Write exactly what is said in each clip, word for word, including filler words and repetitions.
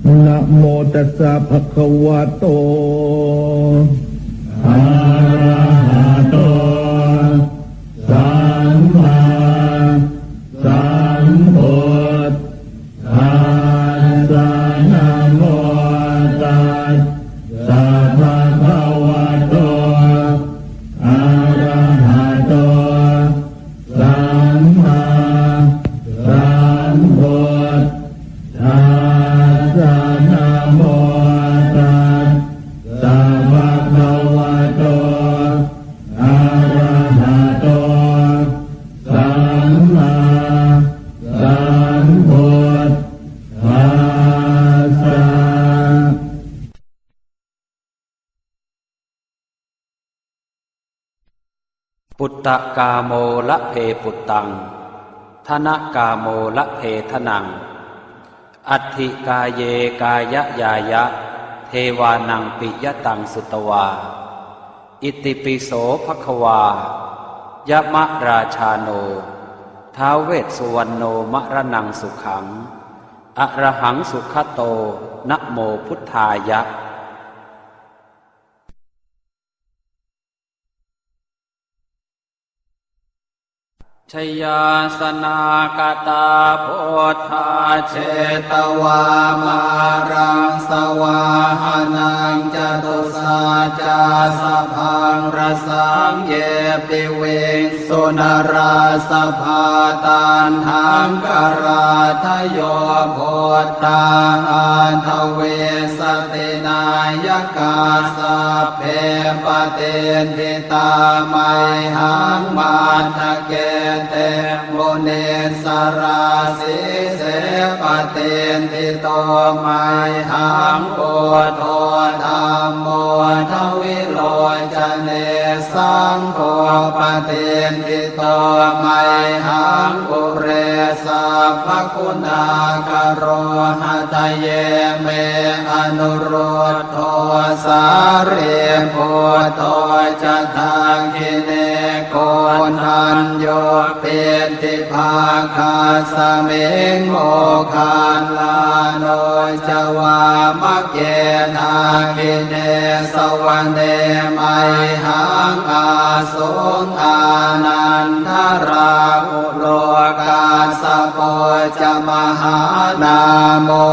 Namo tassa bhagavato arahato sammāsambuddhassa. Namo tassa bhagavato arahato sammāsambuddhassa. Namo tassa bhagavato arahato sammāsambuddhassa. Puttakāmo labhe puttaṃ, dhanakāmo labhe dhanaṃ, atthi kāye kāyañāya, devānaṃ piyataṃ sutvā. Itipi so bhagavā yamarājāno ท้าว Vessuvaṇṇo maraṇaṃ sukhaṃ, arahaṃ sugato, namo buddhāya. Jayāsanāgatā buddhā jetvā māraṃ savāhanaṃ, catusaccāsabhaṃ rasaṃ ye piviṃsu narāsabhā. Taṇhaṅkarādayo buddhā aṭṭhavīsati nāyakā, sabbe patiṭṭhi tā mayhaṃ matthake te munissarā. Sīse patiṭṭhito mayhaṃ buddho dhammo dvilocane, saṅgho patiṭṭhito mayhaṃ ure sabbaguṇākaro. Hadaye me anurud dho sārīputto ca dakkhiṇe, koṇḍañño piṭṭhibhāgasmiṃ moggallāno ca vāmake. Dakkhiṇe savane mayhaṃ ā suṃ ānandarāhulo, kassapo ca mahānāmo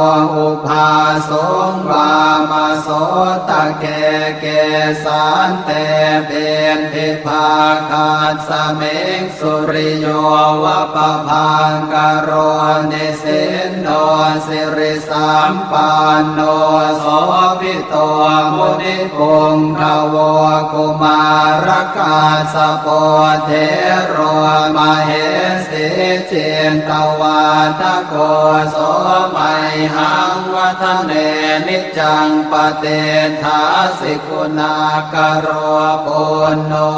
ubhāsuṃ vāmasotake. Kesante piṭṭhibhāgasmiṃ suriyo va pabhaṅkaro, nisinno sirisampanno sobhi to munipuṅgavo. Kumārakassapo thero mahesī cittavādako, so mayhaṃ vadane niccaṃ patiṭṭhāsi guṇākaro. Puṇṇo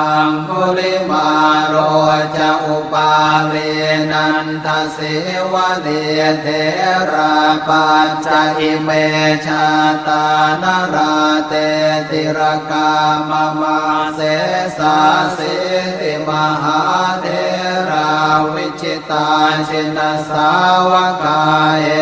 aṅgulimālo ca upālī nanda sīvalī, therā pañca ime jātā nalāṭe tilakā mama. Sesāsīti mahātherā vijitā jinasāvakā,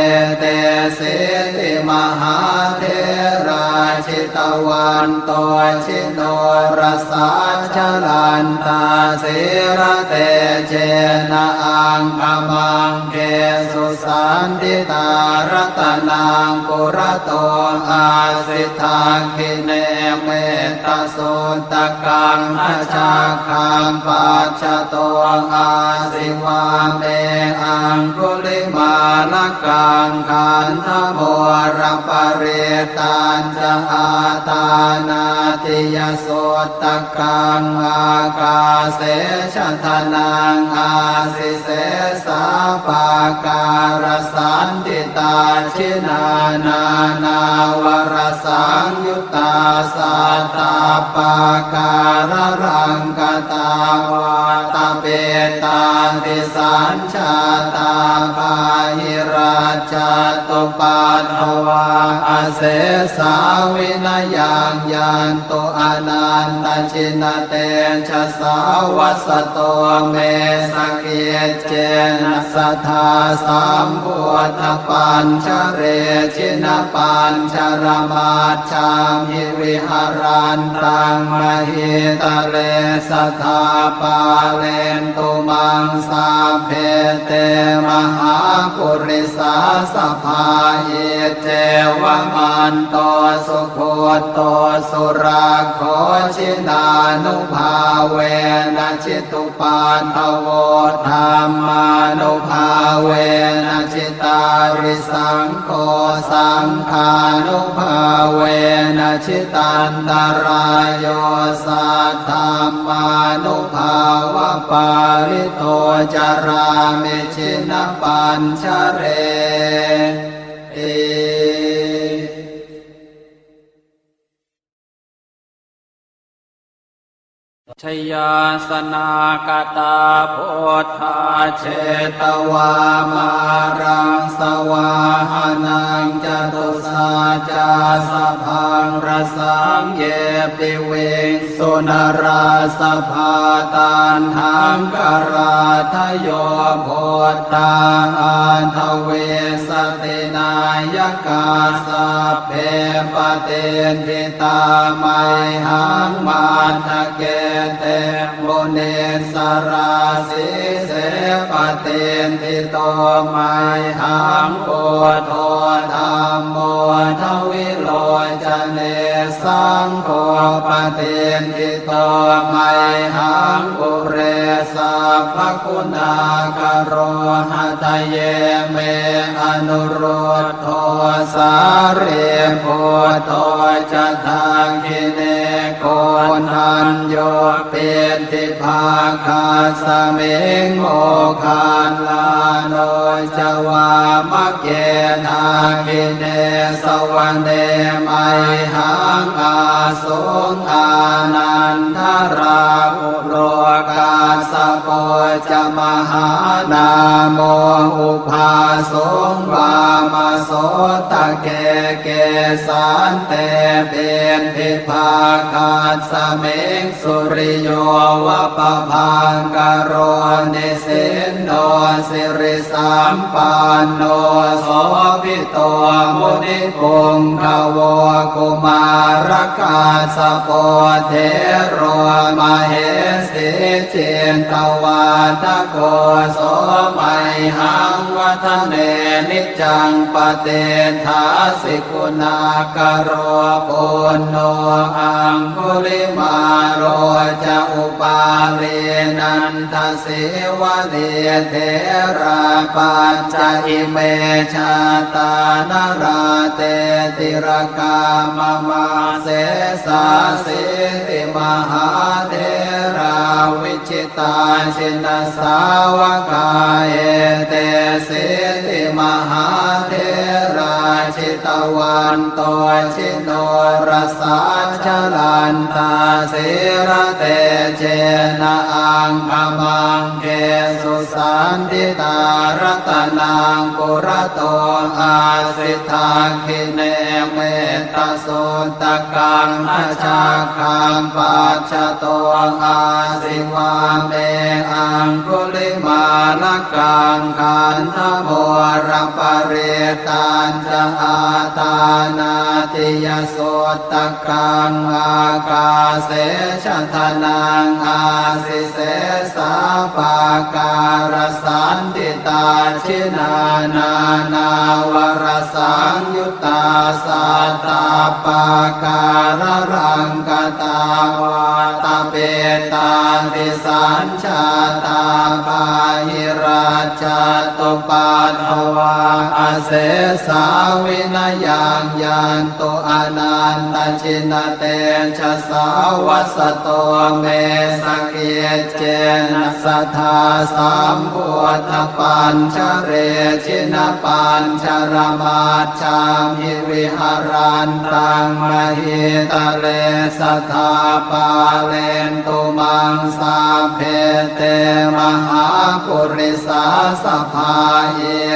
etesīti mahātherā jitavanto ji norasā, jalantā sīlatejena aṅgamaṅgesu saṇṭhitā. Ratanaṃ purato āsi dakkhiṇe mettasuttakaṃ, dhajaggaṃ pacchato āsi vāme aṅgulimālakaṃ. Khandhamoraparittañ ca āṭānāṭiyasuttakaṃ, ākāse chadanaṃ āsi sesā pākārasaṇṭhitā. Jinā nānāvarasaṃyuttā sattappākāralaṅkatā, vātapittādisañ jātā bāhirajjhattupaddavā, asesā vinayaṃ yantu anantajinatejasā. Vasato me sakiccena sadā sambuddhapañjare, jinapañjaramajjhamhi viharantaṃ mahītale, sadā pālentu maṃ sabbe te mahāpurisāsabhā. Iccevamanto sugutto surakkho, jinānubhāvena jitupaddavo, dhammānubhāvena jitārisaṅgho, saṅghānubhāvena jitantarāyo, saddhammānubhāvapālito carāmi jinapañjareti. Jayāsanākatā buddhā jetvā māraṃ savāhanaṃ, catusaccāsabhaṃ rasaṃ ye piviṃsu narāsabhā. Taṇhaṅkarādayo buddhā aṭṭhavīsati nāyakā, sabbe patiṭṭhi tā mayhaṃ matthake te munissarā. Sīse patiṭṭhito mayhaṃ buddho dhammo dvilocane, saṅgho patiṭṭhito mayhaṃ ure sabbaguṇākaro. Hadaye me anurud dho sārīputto ca dakkhiṇe, koṇḍañño piṭṭhibhāgasmiṃ moggallāno ca vāmake. Dakkhiṇe savane mayhaṃ āsuṃ ānandarāhulo, kassapo ca mahānāmo ubhāsuṃ vāmasotake. Kesante piṭṭhibhāgasmiṃ suriyo va pabhaṅkaro, nisinno sirisampanno sobhi to munipuṅgavo. Kumārakassapo thero mahesī cittavādako, so mayhaṃ vadane niccaṃ patiṭṭhāsi guṇākaro. Puṇṇo aṅgulimālo ca upālī nanda sīvalī, therā pañca ime jātā nalāṭe tilakā mama. Sesāsīti mahātherā vijitā jinasāvakā, etesīti mahātherā jitavanto ji norasā, jalantā sīlatejena aṅgamaṅgesu saṇṭhitā. Ratanaṃ purato āsi dakkhiṇe mettasuttakaṃ, dhajaggaṃ pacchato āsi vāme aṅgulimālakaṃ. Khandhamoraparittañ ca āṭānāṭiyasuttakaṃ, ākāse chadanaṃ āsi sesā pākārasaṇṭhitā. Jinā nānāvarasaṃyuttā sattappākāralaṅkatā, vātapittādisañ jātā bāhirajjhattupaddavā, asesā vinayaṃ yantu anantajinatejasā. Vasato me sakiccena sadā sambuddhapañjare, jinapañjaramaj jhamhi viharantaṃ mahītale, sadā pālentu maṃ sabbe te mahāpurisā sabhā.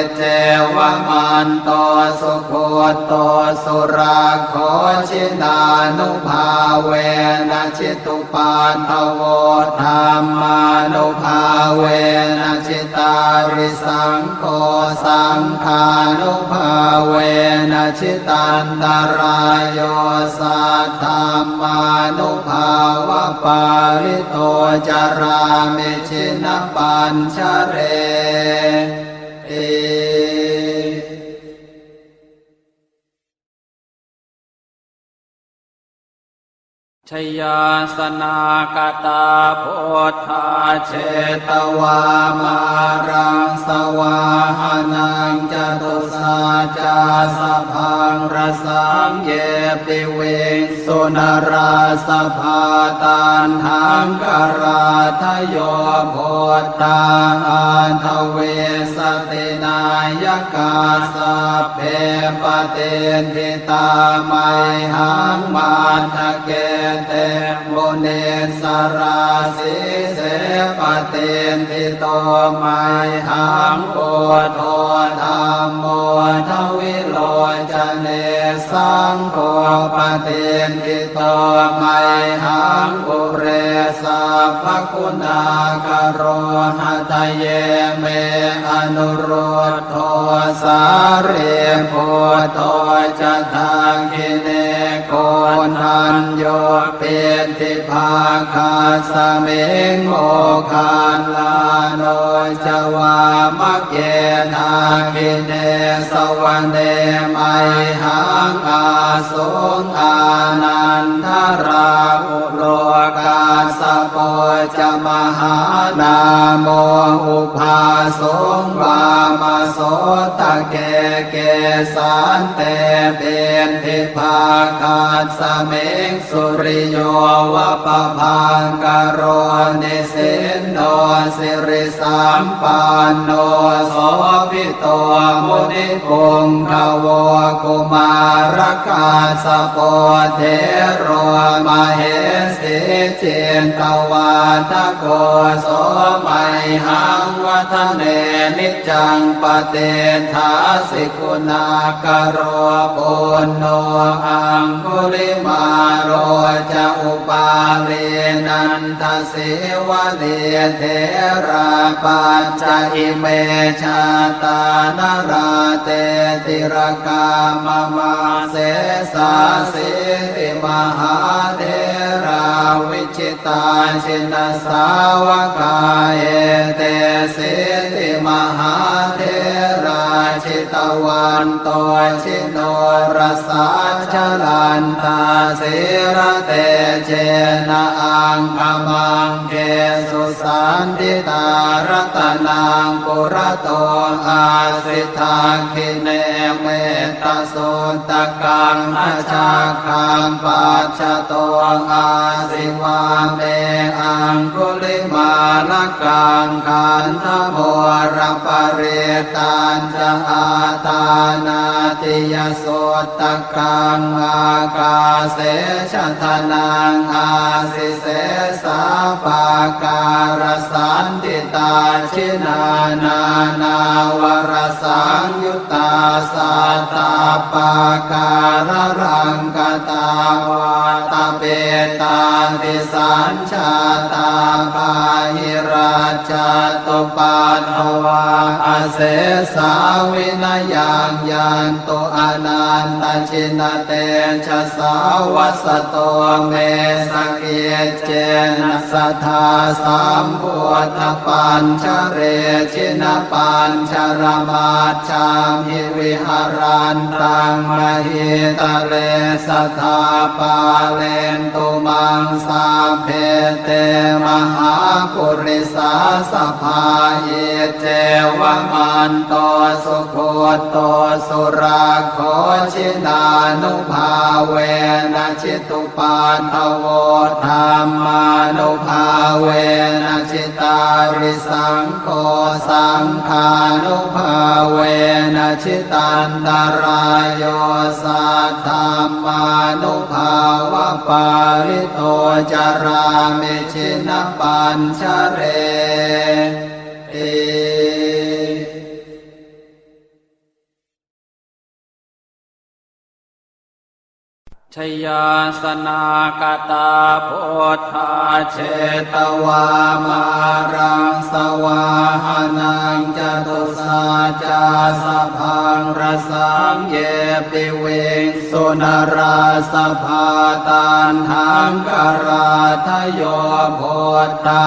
Iccevamanto sugutto surakkho, jinānubhāvena jitupaddavo, dhammānubhāvena jitārisaṅgho, saṅghānubhāvena jitantarāyo, saddhammānubhāvapālito carāmi jinapañjareti. Jayāsanāgatā buddhā jetvā māraṃ savāhanaṃ, catusaccāsabhaṃ rasaṃ ye piviṃsu narāsabhā. Taṇhaṅkarādayo buddhā aṭṭhavīsati nāyakā, sabbe patiṭṭhi tā mayhaṃ matthake te munissarā. Sīse patiṭṭhito mayhaṃ buddho dhammo dvilocane, saṅgho patiṭṭhito mayhaṃ ure sabbaguṇākaro. Hadaye me anurud dho sārīputto ca dakkhiṇe, koṇḍañño piṭṭhibhāgasmiṃ moggallāno ca vāmake. Dakkhiṇe savane mayhaṃ āsuṃ ānandarāhu lo, kassapo ca mahānāmo ubhāsuṃ vāmasotake. Kesante piṭṭhibhāgasmiṃ suriyo va pabhaṅkaro, nisinno siri sampanno sobhito munipuṅgavo. Kumārakassapo thero mahesī cittavādako, so mayhaṃ vadane niccaṃ patiṭṭhāsi guṇākaro. Puṇṇo aṅgulimālo ca upālī nanda sīvalī, therā pañca ime jātā nalāṭe tilakā mama. Sesāsīti mahātherā vijitā jinasāvakā, etesīti mahātherā jitavanto ji norasā, jalantā sīlatejena aṅgamaṅgesu saṇṭhitā. Ratanaṃ purato āsi dakkhiṇe mettasuttakaṃ, dhajaggaṃ pacchato āsi vāme aṅgulimālakaṃ. Khandhamoraparittañ ca āṭānāṭiyasuttakaṃ, ākāse chadanaṃ āsi sesā pākārasaṇṭhitā. Jinā nānāvarasaṃyuttā sattappākāralaṅkatā, vātapittādisañ jātā bāhirajjhattupaddavā, asesā vinayaṃ yantu anantajinatejasā. Vasato me sakiccena sadā sambuddhapañjare, jinapañjaramaj jhamhi viharantaṃ mahītale, sadā pālentu maṃ sabbe te mahāpurisāsabhā. Iccevamanto sugutto surakkho, jinānubhāvena jitu paddavo, dhammānubhāvena jitārisaṅgho, saṅghānubhāvena jitantarāyo, saddhammānubhāvapālito carāmi jinapañjareti. Jayāsanāgatā buddhā jetvā māraṃ savāhanaṃ, catusaccāsabhaṃ rasaṃ ye piviṃsu narāsabhā. Taṇhaṅkarādayo buddhā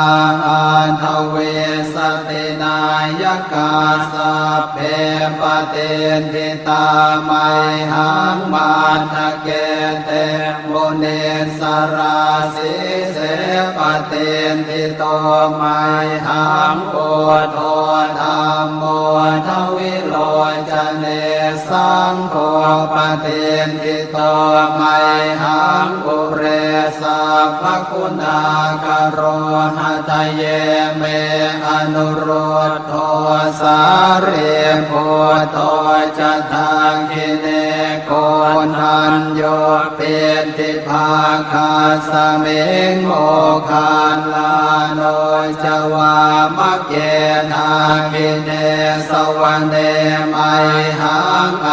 aṭṭhavīsati nāyakā, sabbe patiṭṭhi tā mayhaṃ matthake te munissarā. Sīse patiṭṭhito mayhaṃ buddho dhammo dvilocane, saṅgho patiṭṭhito mayhaṃ ure sabbaguṇākaro. Hadaye me anurud dho sārīputto ca dakkhiṇe, koṇḍañño piṭṭhibhāgasmiṃ moggallāno ca vāmake. Dakkhiṇe savane mayhaṃ ā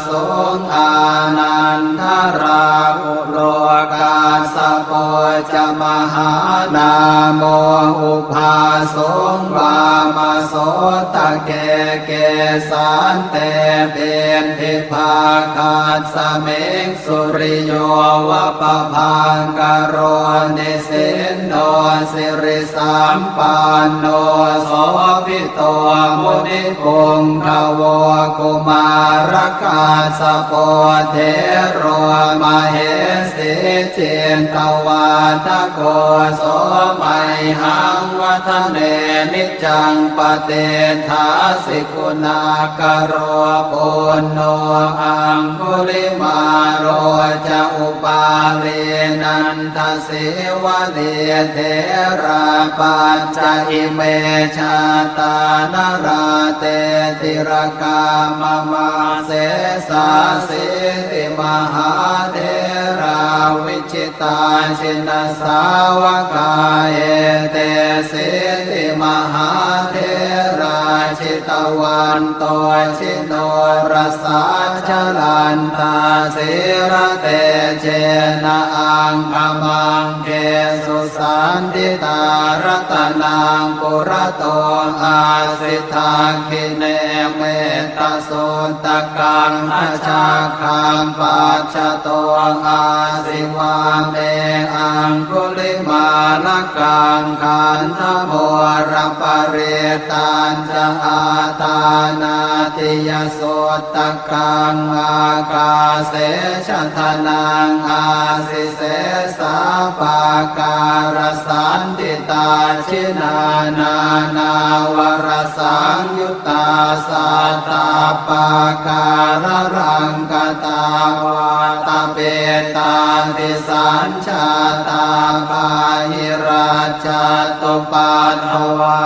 suṃ ānandarāhulo, kassapo ca mahānāmo ubhāsuṃ vāmasotake. Kesante piṭṭhibhāgasmiṃ suriyo va pabhaṅkaro, nisinno siri sampanno sobhito munipuṅgavo. Kumārakassapo thero mahesī cittavādako, so mayhaṃ vadane niccaṃ patiṭṭhāsi guṇākaro. Puṇṇo aṅgulimālo ca upālī nanda sīvalī, therā pañca ime jātā nalāṭe tilakā mama. Sesāsīti mahātherā vijitā jinasāvakā, etesīti mahātherā jitavanto ji norasā, jalantā sīlatejena aṅgamaṅgesu saṇṭhitā. Ratanaṃ purato āsi dakkhiṇe mettasuttakaṃ, dhajaggaṃ pacchato āsi vāme aṅgulimālakaṃ. Khandhamoraparittañ ca āṭānāṭiyasuttakaṃ, ākāse chadanaṃ āsi sesā pākārasaṇṭhitā. Jinā nānāvarasaṃyuttā sattappākāralaṅkatā, vātapittādisañ jātā bāhirajjhattupaddavā,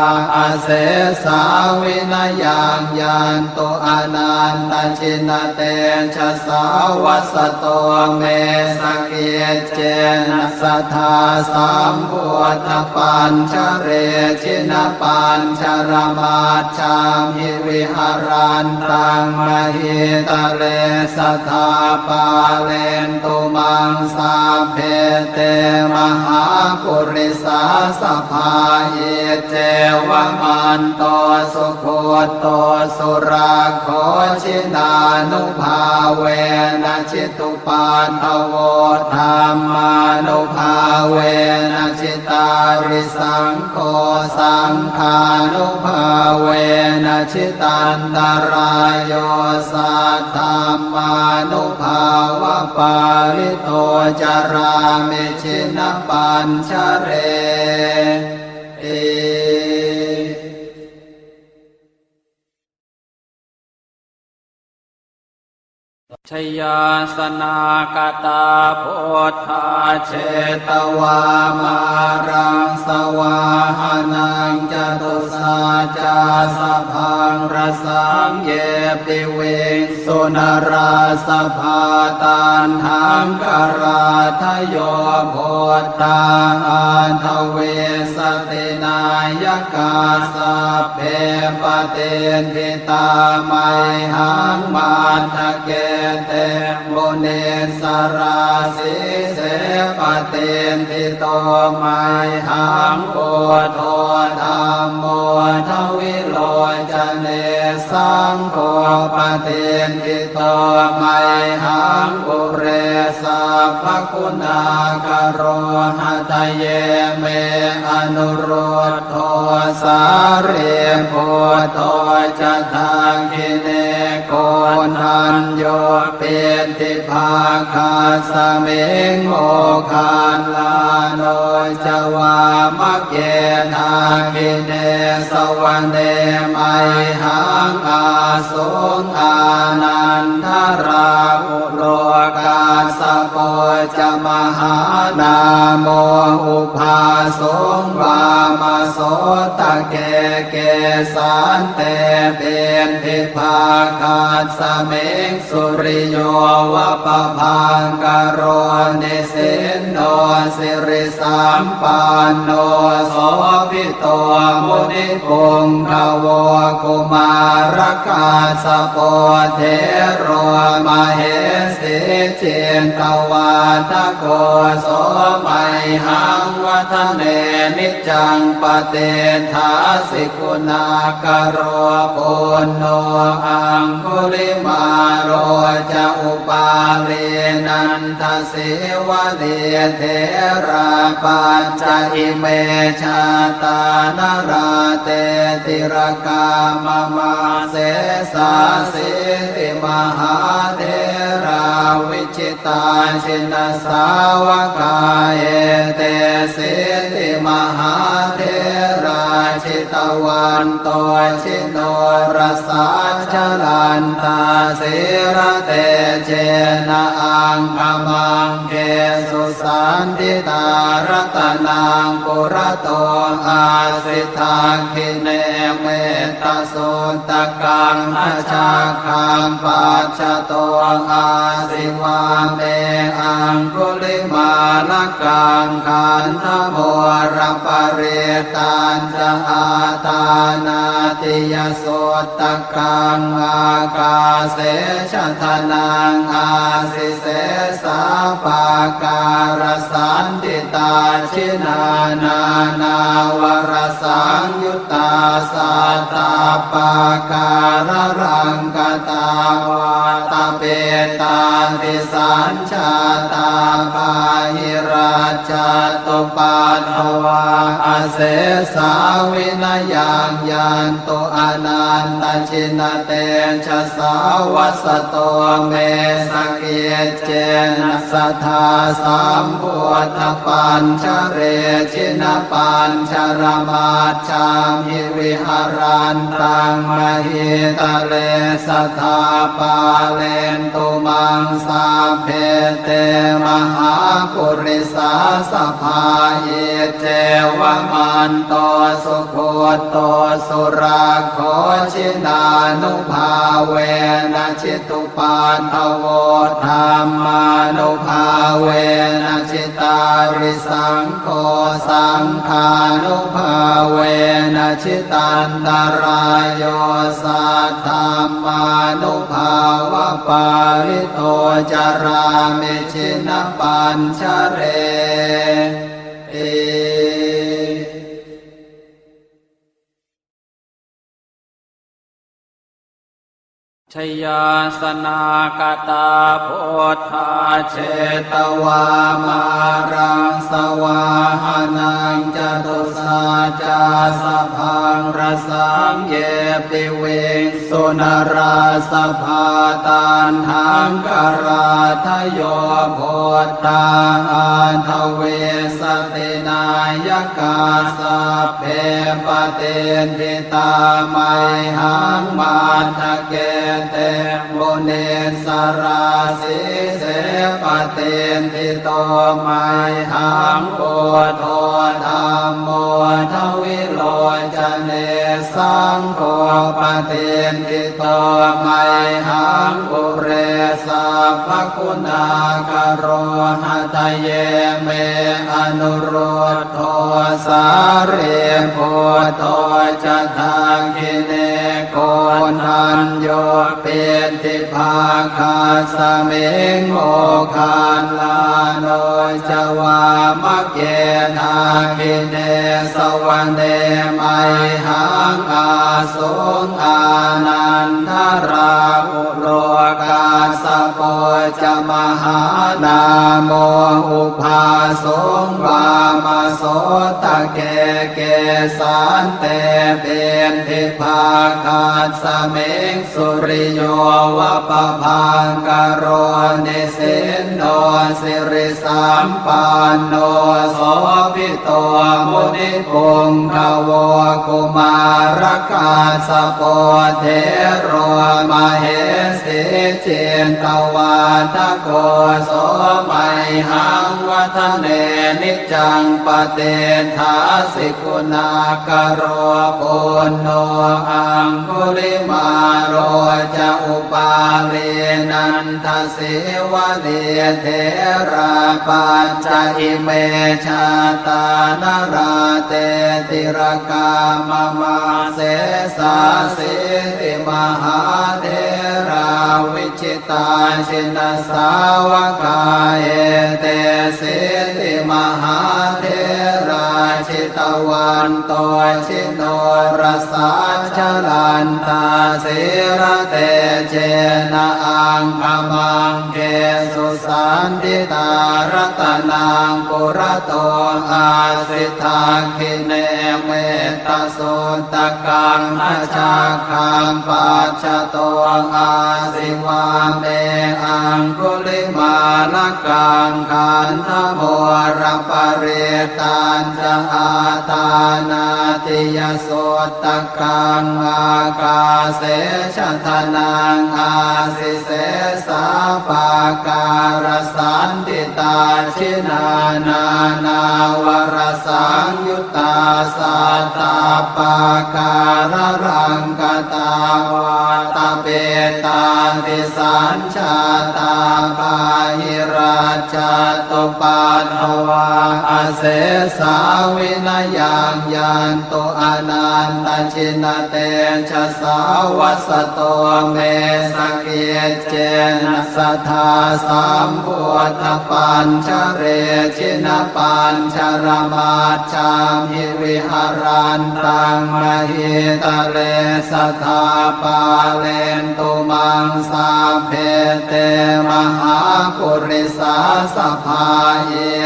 asesā vinayaṃ yantu anantajinatejasā. Vasato me sakiccena sadā sambuddhapañjare, jinapañjaramaj jhamhi viharantaṃ mahītale, sadā pālentu maṃ sabbe te mahāpurisāsabhā. Iccevamanto sugutto surakkho, jinānubhāvena jitu paddavo, dhammānubhāvena jitārisaṅgho, saṅghānubhāvena jitantarāyo, saddhammānubhāvapālito carāmi jinapañjareti. Jayāsanāgatā buddhā jetvā māraṃ savāhanaṃ, catusaccāsabhaṃ rasaṃ ye piviṃsu narāsabhā. Taṇhaṅkarādayo buddhā aṭṭhavīsati nāyakā, sabbe patiṭṭhi tā mayhaṃ matthake te munissarā. Sīse patiṭṭhito mayhaṃ buddho dhammo dvilocane, saṅgho patiṭṭhito mayhaṃ ure sabbaguṇākaro. Hadaye me anurud dho sārīputto ca dakkhiṇe, koṇḍañño piṭṭhibhāgasmiṃ moggallāno ca vāmake. Dakkhiṇe savane mayhaṃ āsuṃ ānandarāhu lo, kassapo ca mahānāmo ubhāsuṃ vāmasotake. Kesante piṭṭhibhāgasmiṃ suriyo va pabhaṅkaro, nisinno siri sampanno sobhito munipuṅgavo. Kumārakassapo thero mahesī cittavādako, so mayhaṃ vadane niccaṃ patiṭṭhāsi guṇākaro. Puṇṇo aṅgulimālo ca upālī nanda sīvalī, therā pañca ime jātā nalāṭe tilakā mama. Sesāsīti mahātherā vijitā jinasāvakā, etesīti mahātherā jitavanto ji norasā, jalantā sīlatejena aṅgamaṅgesu saṇṭhitā. Ratanaṃ purato āsi dakkhiṇe mettasuttakaṃ, dhajaggaṃ pacchato āsi vāme aṅgulimālakaṃ. Khandhamoraparittañ ca āṭānāṭiyasuttakaṃ, ākāse chadanaṃ āsi sesā pākārasaṇṭhitā. Jinā nānāvarasaṃyuttā sattappākāralaṅkatā, vātapittādisañ jātā bāhirajjhattupaddavā, asesā vinayaṃ yantu anantajinatejasā. Vasato me sakiccena sadā sambuddhapañjare, jinapañjaramaj jhamhi viharantaṃ mahītale, sadā pālentu maṃ sabbe te mahāpurisāsabhā. Iccevamanto sugutto surakkho, jinānubhāvena jitu paddavo, dhammānubhāvena jitārisaṅgho, saṅghānubhāvena jitantarāyo, saddhammānubhāvapālito carāmi jinapañjareti. Jayāsanākatā buddhā jetvā māraṃ savāhanaṃ, catusaccāsabhaṃ rasaṃ ye piviṃsu narāsabhā. Taṇhaṅkarādayo buddhā aṭṭhavīsati nāyakā, sabbe patiṭṭhi tā mayhaṃ matthake te munissarā. Sīse patiṭṭhito mayhaṃ buddho dhammo dvilocane, saṅgho patiṭṭhito mayhaṃ ure sabbaguṇākaro. Hadaye me anurud dho sārīputto ca dakkhiṇe, ko koṇḍañño piṭṭhibhāgasmiṃ moggallāno ca vāmake. Dakkhiṇe savane mayhaṃ ā suṃ ānandarāhulo kassapo ca mahānāmo ubhāsuṃ vāmasotake. Kesante piṭṭhibhāgasmiṃ suriyo va pabhaṅkaro nisinno siri sampanno sobhito munipuṅgavo. Kumārakassapo thero mahesī cittavādako so mayhaṃ vadane niccaṃ patiṭṭhāsi guṇākaro. Puṇṇo aṅgulimālo ca upālī nanda sīvalī therā pañca ime jātā nalāṭe tilakā mama. Sesāsīti mahātherā vijitā jinasāvakā etesīti mahātherā jitavanto ji norasā jalantā sīlatejena aṅgamaṅgesu saṇṭhitā. Ratanaṃ purato āsi dakkhiṇe mettasuttakaṃ dhajaggaṃ pacchato āsi vāme aṅgulimālakaṃ. Khandhamoraparittañ ca āṭānāṭiyasuttakaṃ ākāse chadanaṃ āsi sesā pākārasaṇṭhitā. Jinā nānāvarasaṃyuttā sattappākāralaṅkatā vātapittādisañ jātā bāhirajjhattupaddavā asesā vinayaṃ yantu anantajinatejasā. Vasato me sakiccena sadā sambuddhapañjare jinapañjaramajjhamhi viharantaṃ mahītale sadā pālentu maṃ sabbe te mahāpurisāsabhā.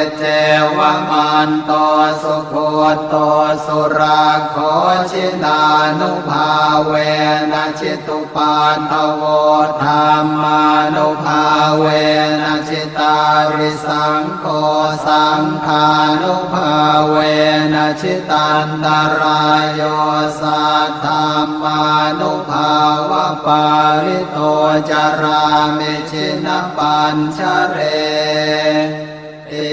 Iccevamanto sugutto surakkho jinānubhāvena jitu paddavo dhammānubhāvena jitārisaṅgho saṅghānubhāvena jitantarāyo saddhammānubhāvapālito carāmi jinapañjareti.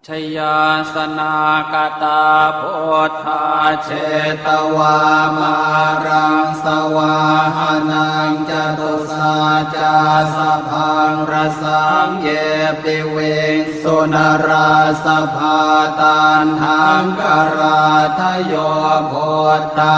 Jayāsanākatā buddhā jetvā māraṃ savāhanaṃ catusaccāsabhaṃ rasaṃ ye piviṃsu narāsabhā. Taṇhaṅkarādayo buddhā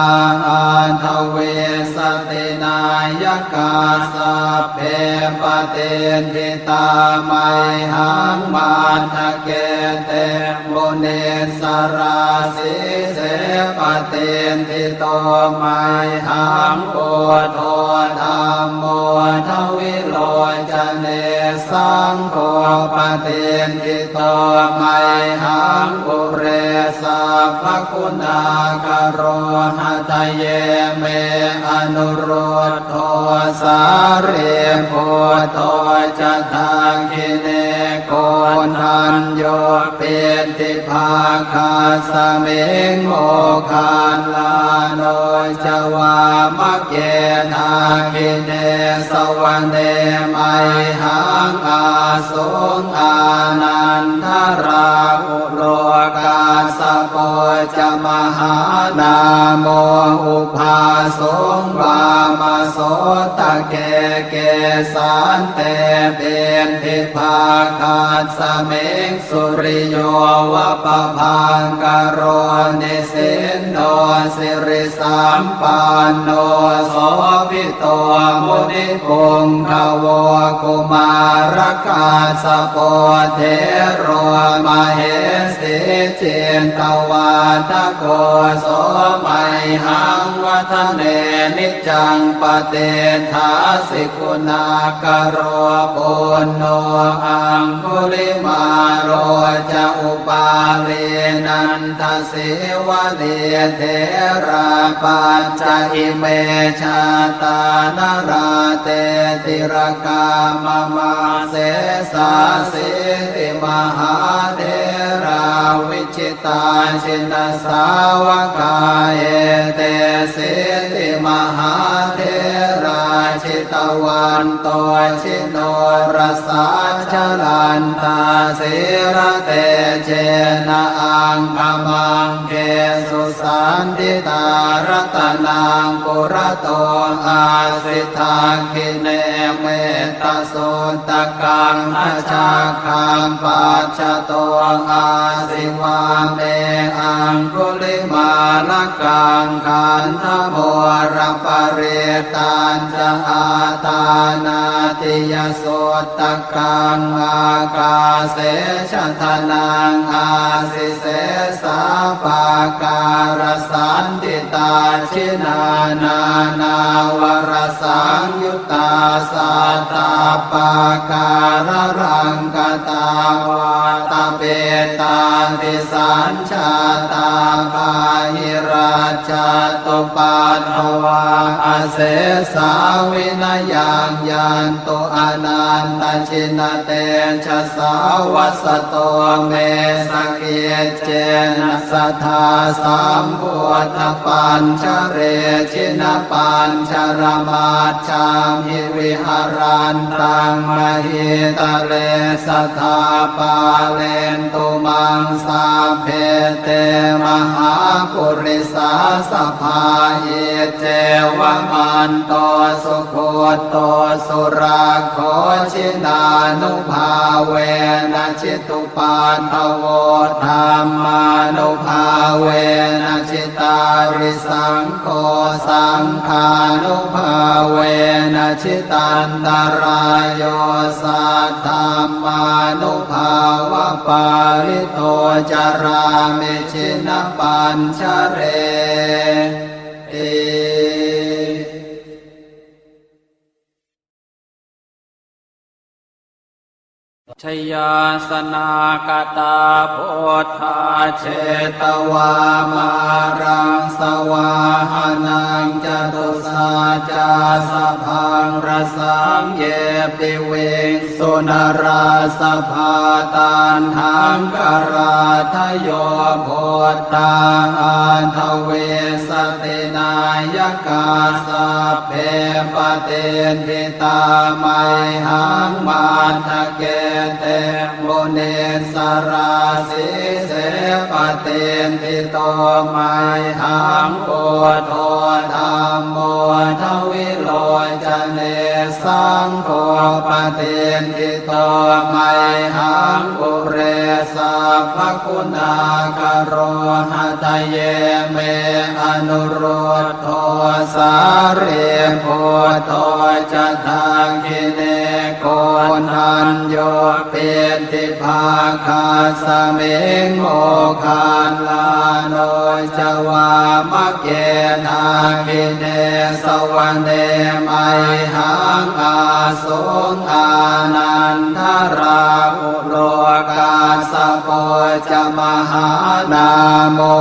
aṭṭhavīsati nāyakā sabbe patiṭṭhi tā mayhaṃ matthake te munissarā. Sīse patiṭṭhito mayhaṃ buddho dhammo dvilocane saṅgho patiṭṭhito mayhaṃ ure sabbaguṇākaro. Hadaye me anurud dho sārīputto ca dakkhiṇe koṇḍañño piṭṭhibhāgasmiṃ moggallāno ca vāmake. Dakkhiṇe savane mayhaṃ ā suṃ ānandarāhulo kassapo ca mahānāmo ubhāsuṃ vāmasotake. Kesante piṭṭhibhāgasmiṃ suriyo va pabhaṅkaro, nisinno sirisampanno sobhito munipuṅgavo. Kumārakassapo thero mahesī cittavādako, so mayhaṃ vadane niccaṃ patiṭṭhāsi guṇākaro. Puṇṇo aṅgulimālo ca upālī nandasīvalī, therā pañca ime jātā nalāṭe tilakā mama. Sesāsīti mahātherā vi jitā jinasāvakā, etesīti mahātherā jitavanto jinorasā, jalantā sīlatejena aṅgamaṅgesu saṇṭhitā. Ratanaṃ purato āsi dakkhiṇe metta suttakaṃ, dhajaggaṃ pacchato āsi vāme aṅgulimālakaṃ. Khandhamoraparittañca āṭānāṭiyasuttakaṃ, ākāse chadanaṃ āsi sesā pākārasaṇṭhitā. Jinā nānāvarasaṃyu ttā sattappākāralaṅkatā, vātapittādisañjātā bāhirajjhattupaddavā, asesā vinayaṃ yantu anantajinatejasā. Vasato me sakic cena sadā sambuddhapañjare, jinapañjaramajjhamhi viharantaṃ mahītale, sadā pālentu maṃ sabbe te mahāpurisāsabhā. Iccevamanto sugutto surakkho, jinānubhāvena jitu paddavo, dhammānubhāvena jitārisaṅgho, saṅghānubhāvena jitantarāyo, saddhammānubhāvapālito carāmi jinapañjareti. Jayāsanākatā buddhā jetvā māraṃ savāhanaṃ, catusaccāsabhaṃ rasaṃ ye piviṃsu narāsabhā. Taṇhaṅkarādayo buddhā aṭṭhavīsati nāyakā, sabbe patiṭṭhi tā mayhaṃ matthake te munissarā. Sīse patiṭṭhito mayhaṃ buddho dhammo dvilocane, saṅgho patiṭṭhito mayhaṃ ure sabbaguṇākaro. Hadaye me anurud dho sārīputto ca dakkhiṇe, koṇḍañño piṭṭhibhāgasmiṃ moggallāno ca vāmake. Dakkhiṇe savane mayhaṃ āsuṃ ānandarāhu lo, kassapo ca mahānāmo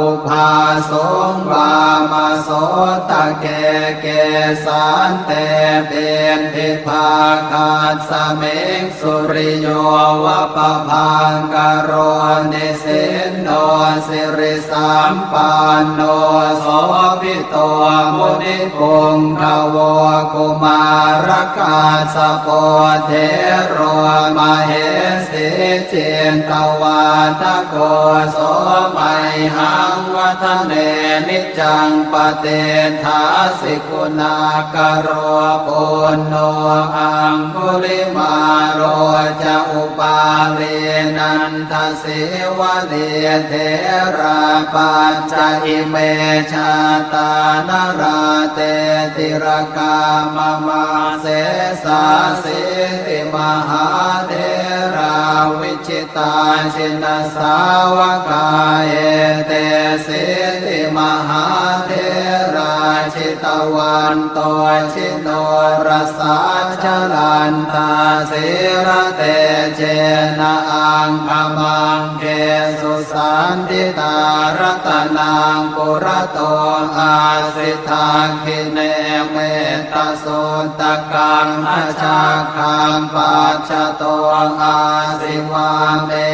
ubhāsuṃ vāmasotake. Kesante piṭṭhibhāgasmiṃ suriyo va pabhaṅkaro, nisinno siri sampanno sobhito munipuṅgavo. Kumārakassapo thero mahesī cittavā Atha kho so mayhaṃ vadane niccaṃ patiṭṭhāsi guṇākaro. Puṇṇo aṅgulimālo ca upālī nandasīvalī therā pañca ime jātā nalāṭe tilakā mama. Sesāsīti mahātherā viji tā jinasāvakā etesīti mahātherā jitavanto jinorasā jalantā sīlatejena aṅgamaṅgesu saṇṭhitā. Ratanaṃ purato āsi dakkhiṇe metta suttakaṃ dhajaggaṃ pacchato āsi vāme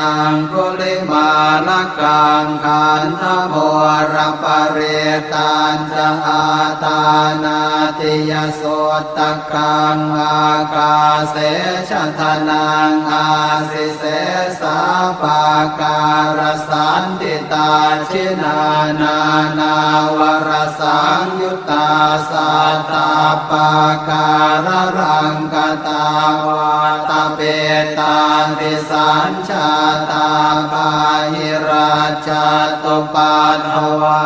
aṅgulimālakaṃ. Khandhamoraparittañca āṭānāṭiyasuttakaṃ ākāse chadanaṃ āsi sesā pākārasaṇṭhitā. Jinā nānāvarasaṃyu ttā sattappākāralaṅkatā vātapittādisañjātā bāhirajjhattupaddavā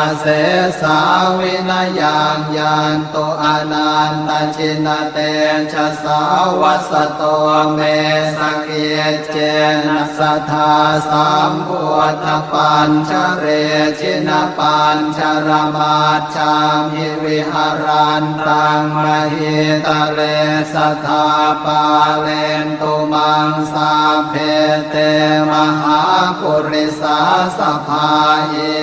asesā vinayaṃ yantu anantajinatejasā. Vasato me sakic cena sadā sambuddhapañjare jinapañjaramajjhamhi viharantaṃ mahītale sadā pālentu maṃ sabbe te mahāpurisāsabhā.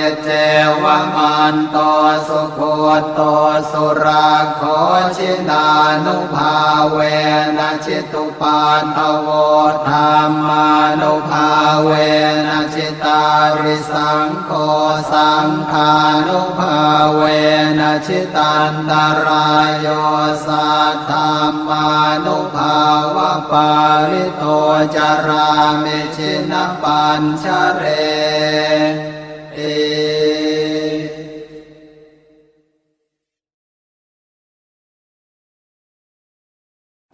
Iccevamanto sugutto surakkho jinānubhāvena jitu paddavo dhammānubhāvena jitārisaṅgho saṅghānubhāvena jitantarāyo saddhammānubhāvapālito carāmi jinapañjareti.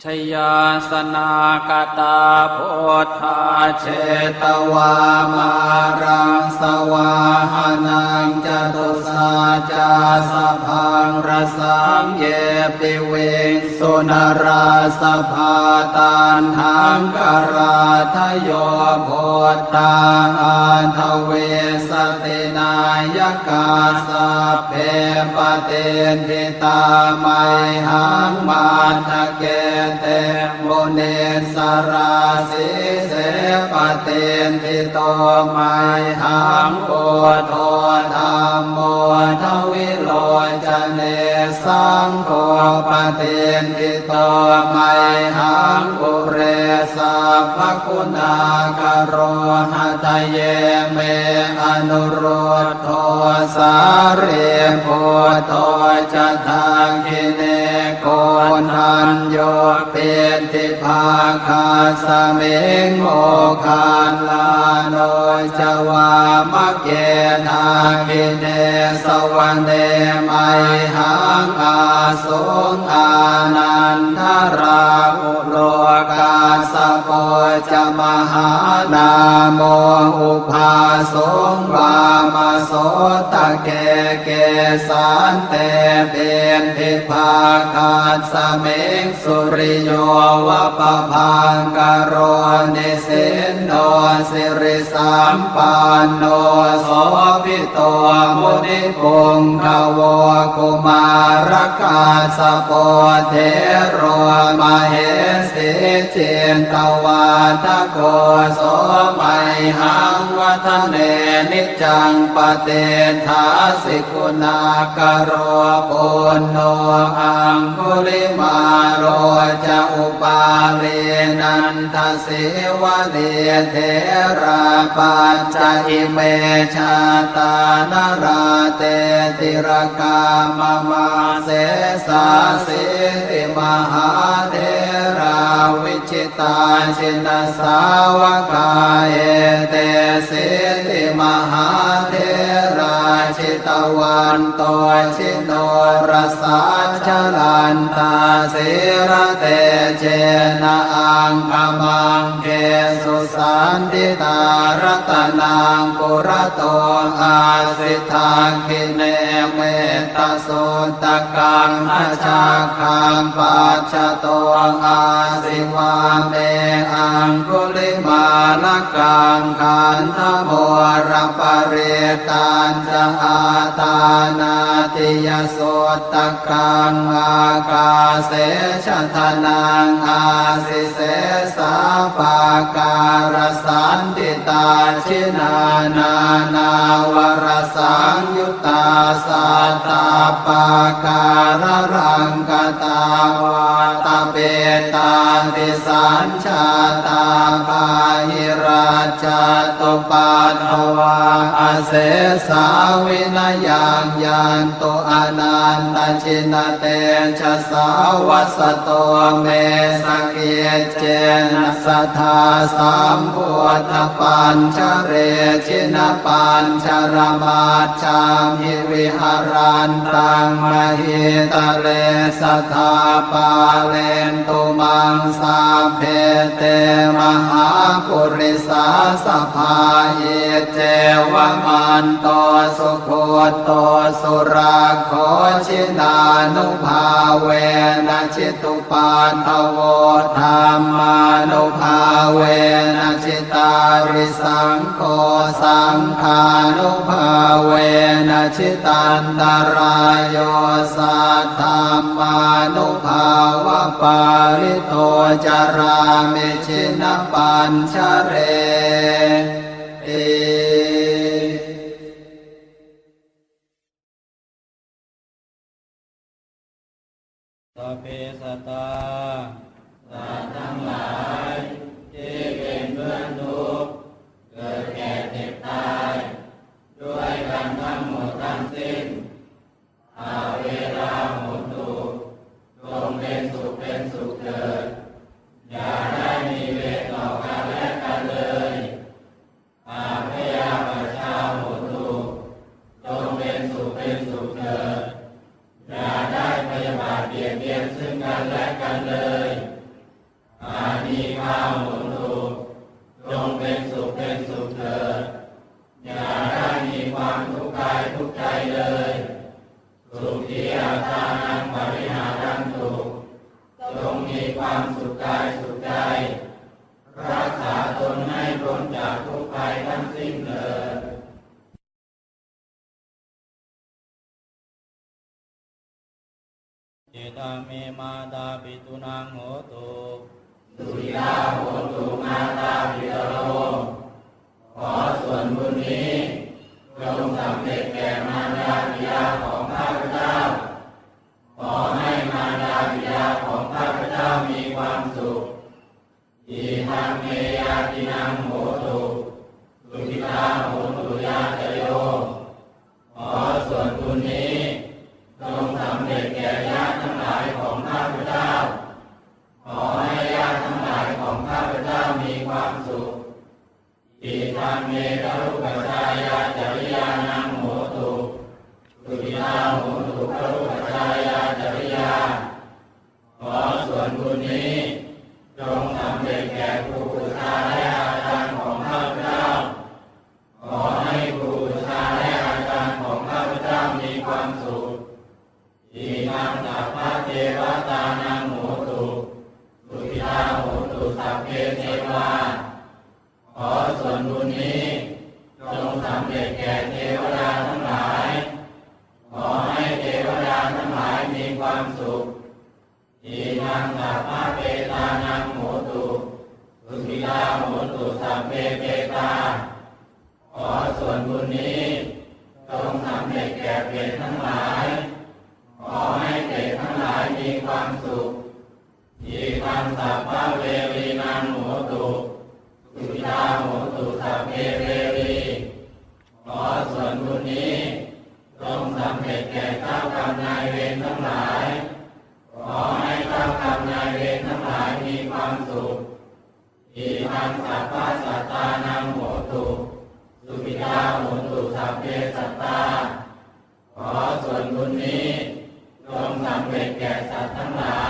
Jayāsanākatā buddhā jetvā māraṃ savāhanaṃ catusaccāsabhaṃ rasaṃ ye piviṃsu narāsabhā. Taṇhaṅkarādayo buddhā aṭṭhavīsati nāyakā sabbe patiṭṭhi tā mayhaṃ matthake te munissarā. Sīse patiṭṭhito mayhaṃ buddho dhammo dvilocane saṅgho patiṭṭhito mayhaṃ ure sabbaguṇākaro. Hadaye me anurud dho sārīputto ca dakkhiṇe koṇḍañño piṭṭhibhāgasmiṃ moggallāno ca vāmake. Dakkhiṇe savane mayhaṃ āsuṃ ānandarāhu lo kassapo ca mahānāmo ubhāsuṃ vāmasotake. Kesante piṭṭhibhāgasmiṃ suriyo va pabhaṅkaro nisinno siri sampanno sobhito munipuṅgavo. Kumārakassapo thero mahesī cittavādako so mayhaṃ vadane niccaṃ patiṭṭhāsi guṇākaro. Puṇṇo aṅgulimālo ca upālī nanda sīvalī therā pañca ime jātā nalāṭe tilakā mama. Sesāsīti mahātherā vijitā jinasāvakā ete Esīti mahātherā jitavanto jinorasā, jalantā sīlatejena aṅgamaṅgesu saṇṭhitā. Ratanaṃ purato āsi, dakkhiṇe mettasuttakaṃ, dhajaggaṃ pacchato āsi, vāme aṅgulimālakaṃ. Khandhamoraparittañca āṭānāṭiyasuttakaṃ, ākāse chadanaṃ āsi, sesā pākārasaṇṭhitā. Jinā nānāvarasaṃyut tā sattappākāralaṅkatā, vātapittādisañjātā bāhirajjhattupaddavā, asesā vinayaṃ yantu anantajinatejasā. Vasato me sakic cena sadā sambuddhapañjare, jinapañjaramajjhamhi viharantaṃ mahītale, sadā pālentu maṃ sabbe te mahāpurisāsabhā. Iccevamanto sugutto surakkho, jinānubhāvena jitu paddavo, dhammānubhāvena jitārisaṅgho, saṅghānubhāvena jitantarāyo, saddhammānubhāvapālito carāmi jinapañjareti. Sabbe sattā สัตว์ทั้งหลายที่เป็นเพื่อนทุกข์ เกิดแก่เจ็บตาย ด้วยกันทั้งหมดทั้งสิ้น averā hontu จงเป็นสุขเป็นสุขเถิด อย่าได้มีเวรต่อกันและกันเลย abyāpajjhā hontu จงเป็นสุขเป็นสุขเถิด อย่าได้พยาบาทเบียดเบียนซึ่งกันและกันเลย anīghā hontu จงเป็นสุขเป็นสุขเถิด อย่าได้มีความทุกข์กายทุกข์ใจเลย sukhī attānaṃ pariharantu จงมีความสุขกายสุขใจ รักษาตนให้พ้นจากทุกข์ภัยทั้งสิ้นเถิด Idaṃ me mātāpitūnaṃ hotu, sukhitā hontu mātāpitaro. ขอส่วนบุญนี้จงสำเร็จแก่มารดาบิดาของข้าพเจ้า ขอให้มารดาบิดาของข้าพเจ้ามีความสุข Idaṃ me ñātīnaṃ hotu, sukhitā hontu ñātayo. ขอส่วนบุญนี้จงสำเร็จแก่ญาติทั้งหลายของข้าพเจ้า ขอให้ญาติทั้งหลายของข้าพเจ้ามีความสุข Idaṃ me gurūpajjhāyācariyānaṃ hotu, sukhitā hontu gurūpajjhāyācariyā. ขอส่วนบุญนี้จงสำเร็จแก่ครูอุปัชฌาย์และอาจารย์ของข้าพเจ้า ขอให้ครูอุปัชฌาย์และอาจารย์ของข้าพเจ้ามีความสุข Idaṃ sabbadevatānaṃ hotu, sukhitā hontu sabbe devā. ขอส่วนบุญนี้จงสำเร็จแก่เทวดาทั้งหลาย ขอให้เทวดาทั้งหลายมีความสุข Idaṃ sabbapetānaṃ hotu, sukhitā hontu sabbe petā. ขอส่วนบุญนี้จงสำเร็จแก่เปรตทั้งหลาย ขอให้เปรตทั้งหลายมีความสุข Idaṃ sabbaverīnaṃ hotu, sukhitā hontu sabbe verī. ขอส่วนบุญนี้จงสำเร็จแก่เจ้ากรรมนายเวรทั้งหลาย ขอให้เจ้ากรรมนายเวรทั้งหลายมีความสุข Idaṃ sabbasattānaṃ hotu, hontu sabbe sattā ขอส่วนบุญนี้จงสำเร็จแก่สัตว์ทั้งหลา